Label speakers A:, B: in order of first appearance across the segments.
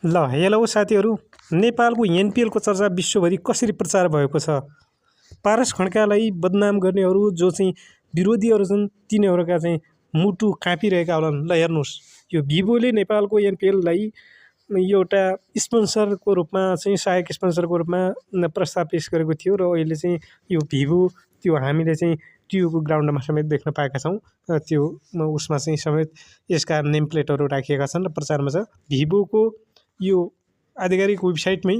A: ल हेलो साथीहरू, नेपालको एनपिएलको चर्चा विश्वभरि कसरी प्रचार भएको छ। पारस खड्कालाई बदनाम गर्नेहरू जो चाहिँ विरोधीहरू छन् तिनीहरूका चाहिँ मुटु काँपिरहेका होलान्। ल हेर्नुहोस्, यो भिभोले नेपालको एनपिएललाई एउटा स्पोन्सरको रूपमा चाहिँ सहायक स्पोन्सरको रूपमा प्रस्ताव पेश गरेको थियो र अहिले चाहिँ यो भिभो त्यो हामीले चाहिँ टियुको ग्राउन्डमा समेत देख्न पाएका छौँ। त्यो उसमा चाहिँ समेत यसका नेम प्लेटहरू राखिएका छन् र प्रचारमा छ। भिभोको यो आधिकारिक वेबसाइटमै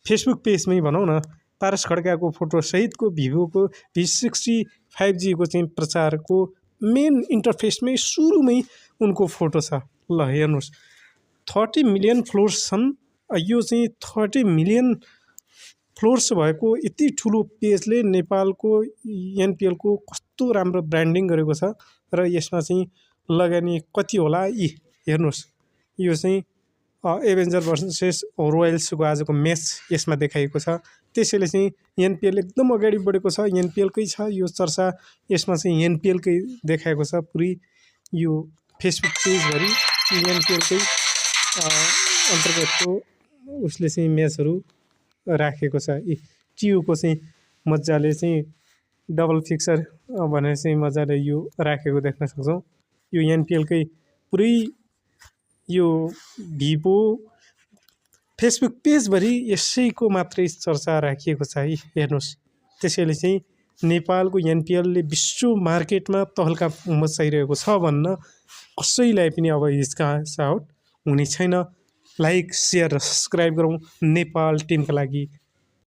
A: फेसबुक पेजमै भनौँ न, पारस खड्काको फोटो सहितको भिभोको V60 5G को चाहिँ प्रचारको मेन इन्टरफेसमै सुरुमै उनको फोटो छ। ल हेर्नुहोस्, 30 मिलियन फ्लोर्स छन्। यो चाहिँ 30 मिलियन फ्लोर्स भएको यति ठुलो पेजले नेपालको एनपिएलको कस्तो राम्रो ब्रान्डिङ गरेको छ र यसमा चाहिँ लगानी कति होला। यी हेर्नुहोस्, यो चाहिँ एभेन्जर भर्सेस रोयल्सको आजको म्याच यसमा देखाइएको छ। त्यसैले चाहिँ एनपिएल एकदम अगाडि बढेको छ। एनपिएलकै छ यो चर्चा, यसमा चाहिँ एनपिएलकै देखाएको छ। पुरै यो फेसबुक पेजभरि एनपिएलकै अन्तर्गतको उसले चाहिँ म्याचहरू राखेको छ। टियुको चाहिँ मजाले चाहिँ डबल फिक्सर भनेर चाहिँ मजाले यो राखेको देख्न सक्छौँ। यो एनपिएलकै पुरै यो भिभो फेसबुक पेजभरि यसैको मात्रै चर्चा राखिएको छ। हेर्नुहोस्, त्यसैले चाहिँ नेपालको एनपिएलले विश्व मार्केटमा तहल्का मचाइरहेको छ भन्न कसैलाई पनि अब हिचकिचाहट हुने छैन। लाइक, सेयर र सब्सक्राइब गरौँ नेपाल टिमका लागि।